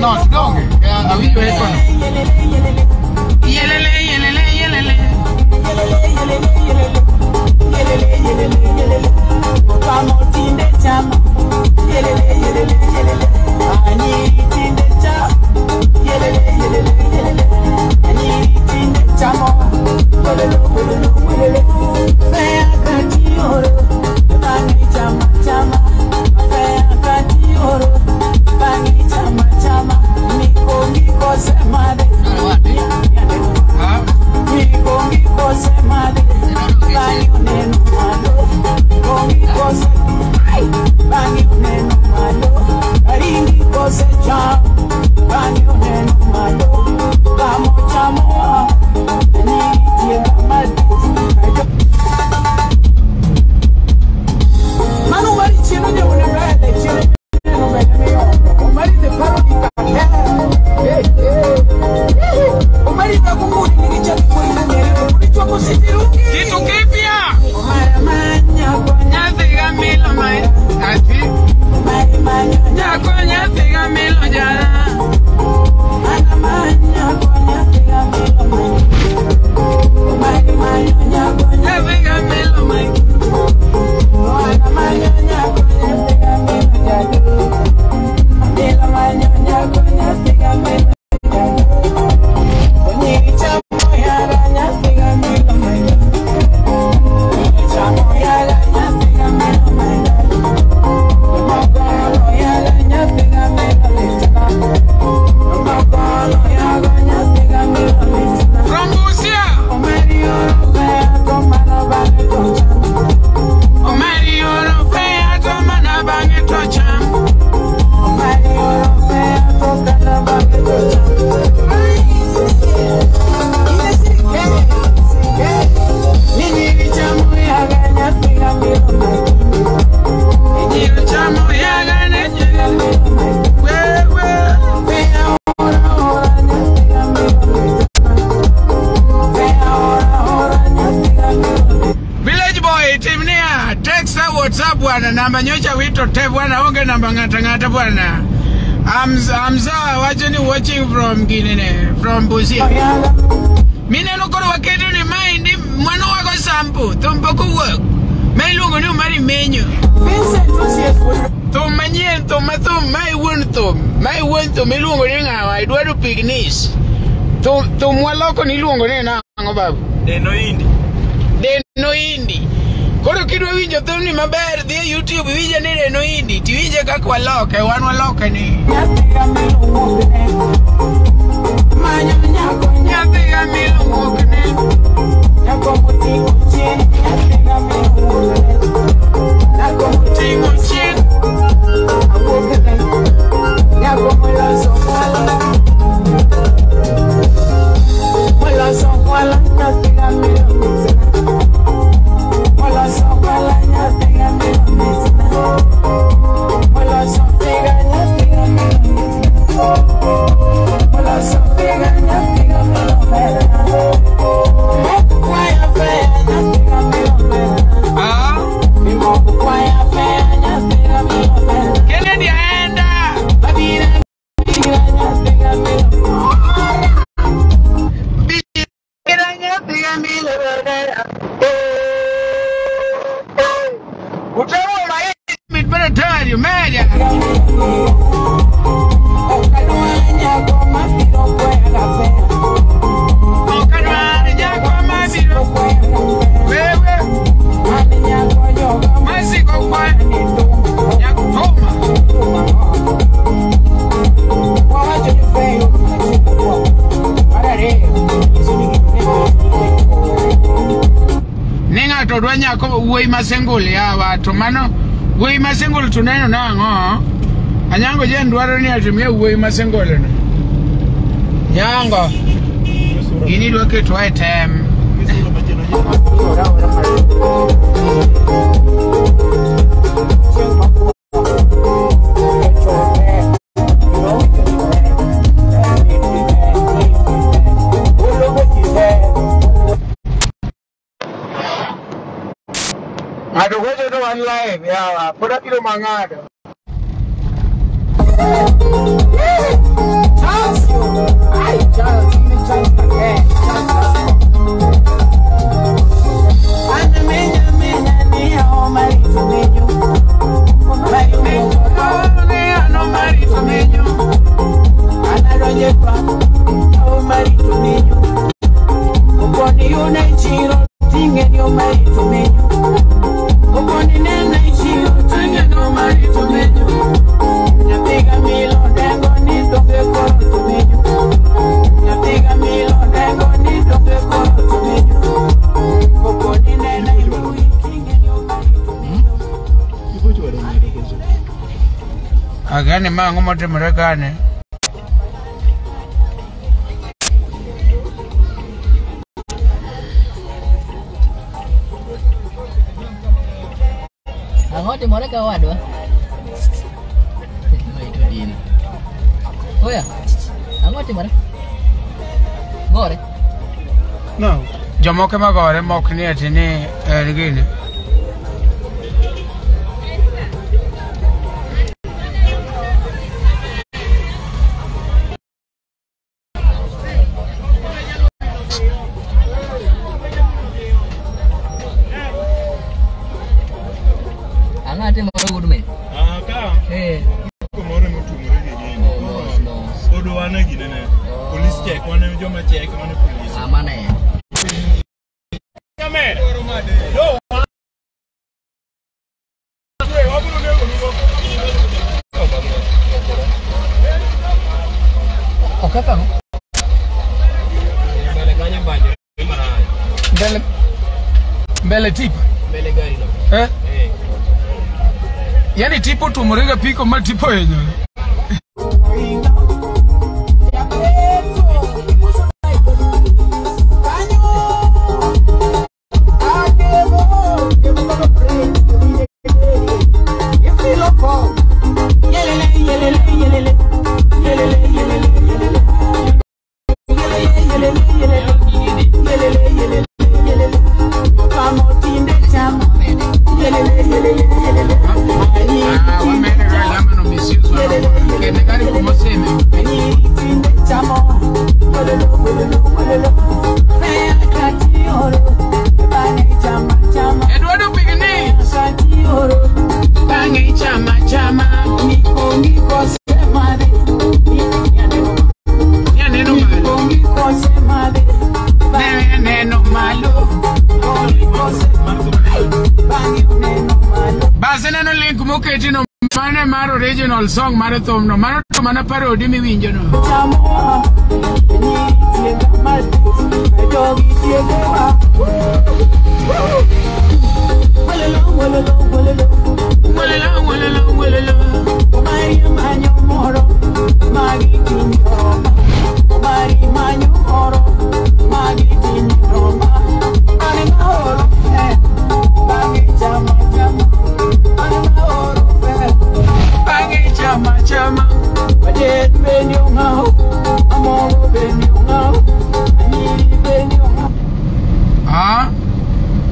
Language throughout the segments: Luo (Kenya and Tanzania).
not dog. Awinjo ekono. Yelele yelele yelele. Yelele yelele yelele yelele. Pamotinde chama. Yelele yelele yelele. Ani tinde cha. Yelele yelele yelele. Ani tinde chama. Yelele yelele yelele. Fea katioro. Bangi chama chama. Fea katioro. Bangi chama chama. Miko miko semade. Miko miko semade. Bangi uneno malo. Miko se ai. Bangi uneno malo. Ringi kose cha. Bangi uneno malo. Kamo chamo. Ni tienda madu. Manu wali chino je unebele chino. Kitu kipya. Nyathiga milo mai. Ati. Nyako nyathiga milo jana. Nyathiga milo mai. From Busia. Omari Orofea tomana bange tocha. Omari Orofea tomana bange tocha. Village boy timnia text WhatsApp bwana namba nyocha wito te bwana onge namba ngata ngata bwana. Amza watching watching from Guinea from Busia. Mineno koro waketo ni mind mwana wako sampu thum pok owuok ma iluongo ni Omari Menyo. Thum manyien thum ma thum ma iwuon thum ma iwuon thum iluongo ni ng'awa idwaro pignis. Thum thum waloko ni iluongo ni nang'o babu? Deno Indi. Deno Indi. Koro kidwa winjo thumni maber dhi e YouTube iwinje ni Deno Indi tiwinje kaka waloke wan waloke ni. Nyathiga milo wuokne. Ting'o chien. Ah. Kennedy aenda. Mit beretari media. Okanwar nyako mabiro. Wewe masiko kwa nyako toma. Ni ng'ato dwa nyako wuoyi ma single yawa to mano wuoyi ma single to neno nang'o? Anyango jen dwaro ni atimie wuoyi ma single no. Nyango ini dwa ketwa e tem. Ng'ato gocho to wan live yawa pod abiro mang'ado. Agane ma ang'o motimore kane? Ang'o timore ka owadwa? Maito dini. Oya. Ang'o timore? Gore. No. Jomoko ema gore mok ni ati ni en gini. Ang'o timore wuod me? Ah, ka Eh. kumoro motumore gi gini. Oh, mos mos. Pod wan e ginene. Police check, wan e joma check, wan e police. Ah, mano en. Oketho ang'o? Mbele kanyo banjo marach. Mbele mbele tipo. Mbele gari no. Eh? Eh. Yaani tipo otuomore gi apiko ma tipo ohinyore. Ah, wamene ga yama no misuse wa. Kene gari kuma seme. Eduardo Pigni. Bang'e chama chama. Nyaneno malo. Neno malo. Bas ineno link moketi no mane mar original song mar thumno. Mano to mana parody miwinjo no. Walala walala walala. Bang'e chama chama. Ah,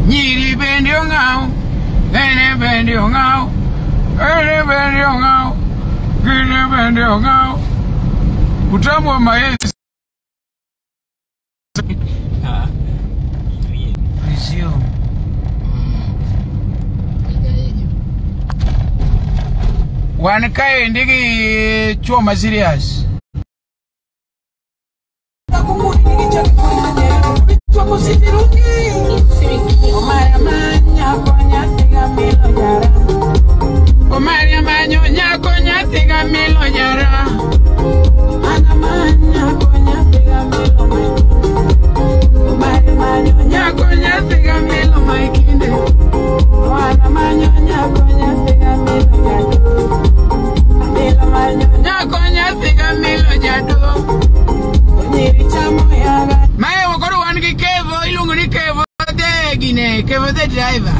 nyiri bende ong'aw, ene bende ong'aw, ene bende ong'aw, gine bende ong'aw. Utamu wa maesi. Ah. Resume. Ijaejo. Wan kaendi gi chuo ma serious. Omari manyo nyako nyathi ga milo nyara. Nyako nyathi ga milo maikinde. Nyako nyathi ga milo jado. Mae koro wan gi Kevo, iluongo ni Kevo the gine, Kevo the driver.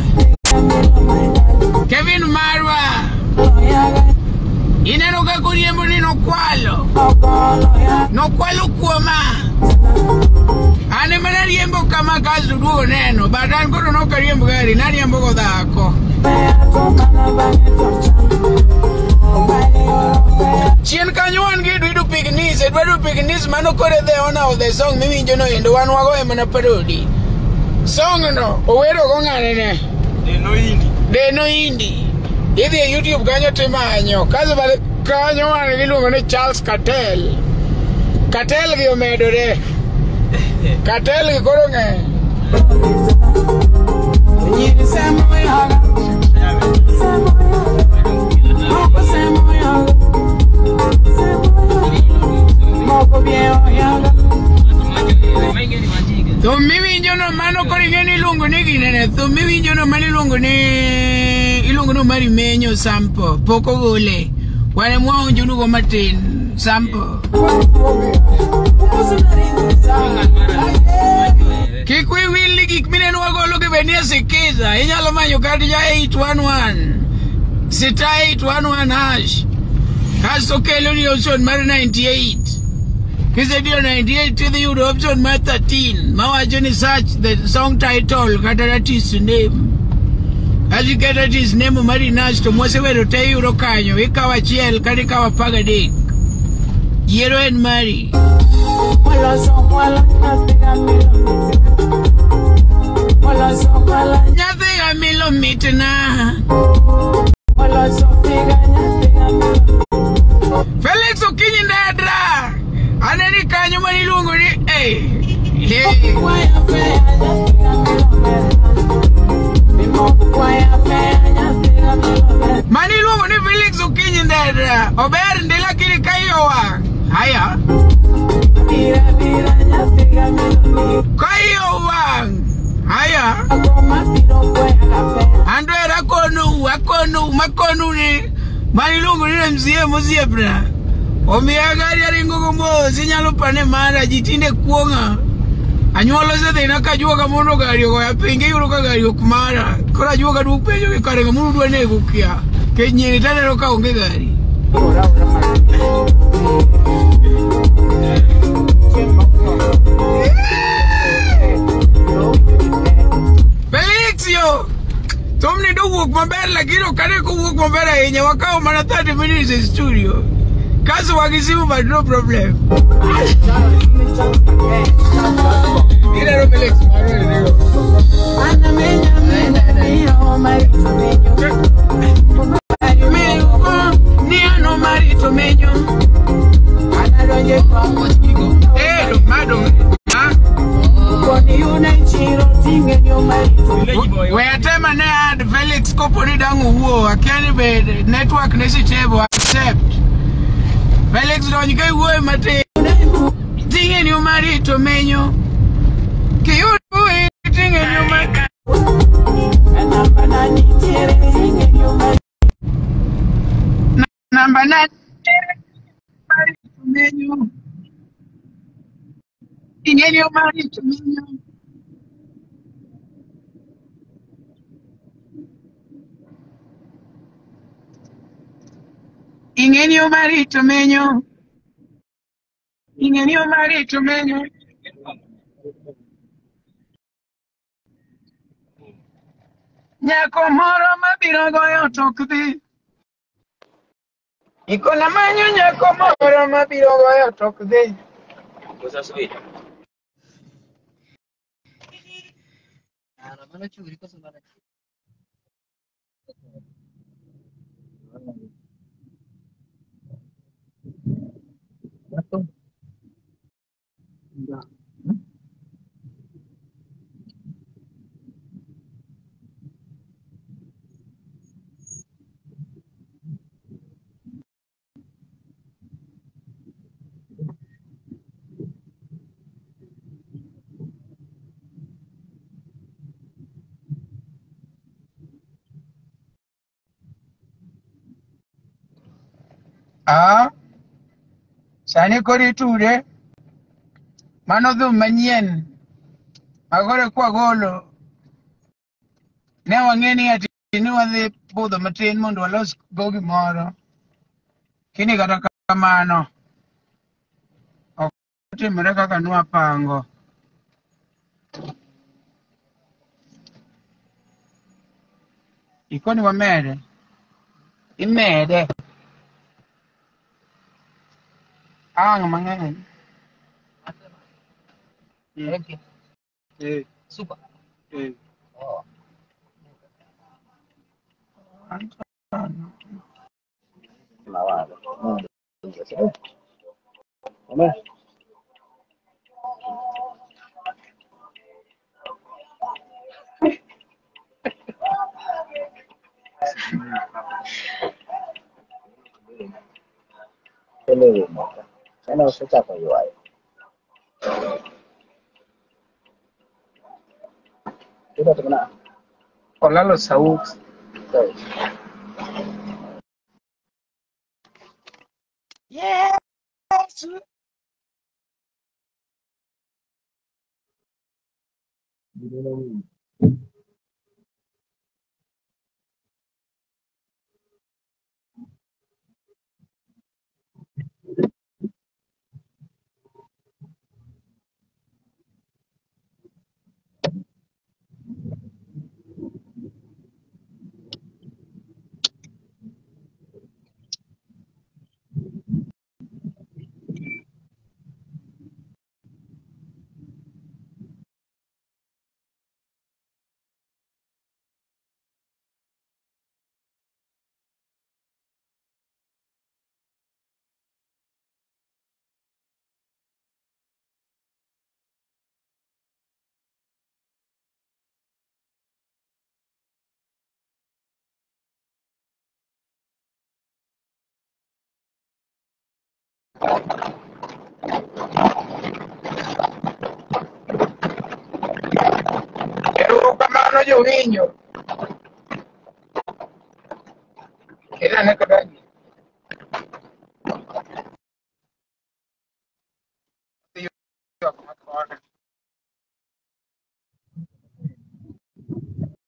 Kevin Marwa. Ineno kaka oriembo ni nokwalo. Nokwalo kuoma. An ema nariembo kama kasto duogo neno, but an koro nok ariemb gari, nariembo go dhako. Chien kanyo wan gi Edwido Pignis, Edwardo Pignis mano kore the owner of the song miwinjo no endo wan wagoye mana parody. Song no owero go ng'ane ne. Deno Indi. Deno Indi. Idhi e YouTube kanyo timanyo. Kasto bathe kanyo wan gi iluongo ni Charles Cartel. Cartel gi omedore. Cartel gi koro ng'eny. Thum miwinjo no mano koro ing'e ni iluongo ni ginene. Thum miwinjo no mano iluongo ni iluongo ni Omari Menyo sample. Pok ogole. Wane mwaonjonugo matin sample. Kik wi wil ni gik mineno wagolo gi be nie Sikiza. Inyalo manyo kata ja 811 star 811 hash. Kasto kelo ni option mar 98. Kisediyo 98 tidhi yudo option mar 13 mawacho ni search the song title kata artist name. Kasto iketo artist name mari Nash to mwasewero te iyudo kanyo. Ikawo achiel kata ikawo 13. Yiero en mari. Nyathi ga milo mitna. Felix Okinyi Ndadra. Aneni kanyo mane iluongo ni eh. Mane iluongo ni Felix Okinyi Ndadra. Ober ndi lakini ka iye owang'. Haya. Ka iye owang'. Haya. Anto era akonu makonu ni mane iluongo ni MCA mosiepna. Omiya gari aringo go mos inyalo pane mara ji tinde kuong'a. Anyuola osedhina kajuoga mondo gari ogoya piny iyudo ka gari ok mara. Koro ajuoga duok penjo gi kare ng'ama udwa nego kia. Nikech nyiri taneno ka onge gari. Felix yo! Thumni dowuok maber lakini ok ane kowuok maber ahinya. Wakawo mana 30 minutes e studio. Kaso wagi simu but no problem. Ineno Felix marito menyo. We atema ne ad Felix koponi dang' owuo akia ni be network ne sitebo accept. Felix donj ka iwuoyo matin. Ting'eni marito menyo. Kiyudo ting'eni marito. Namba 9 marito menyo. Ting'eni marito menyo. Ing'eni marito menyo. Ing'eni marito menyo. Nyako moro mabiro goyo tok dhi. Ikona manyo nyako moro mabiro goyo tok dhi. Ah, sani koro iture. Mano dhum manyien. Magore kwa golo. Ne wang'e ni ati ni wadhi budho matin mondo walos go gimoro. Kini kata kamano. Ok otimore kaka nwapango. Ikoni wamede. Imede. Ang' mang'eny. Okay. Super. Oh. Olalo sauti. Yes. Erokamano jowinjo. Inene kaka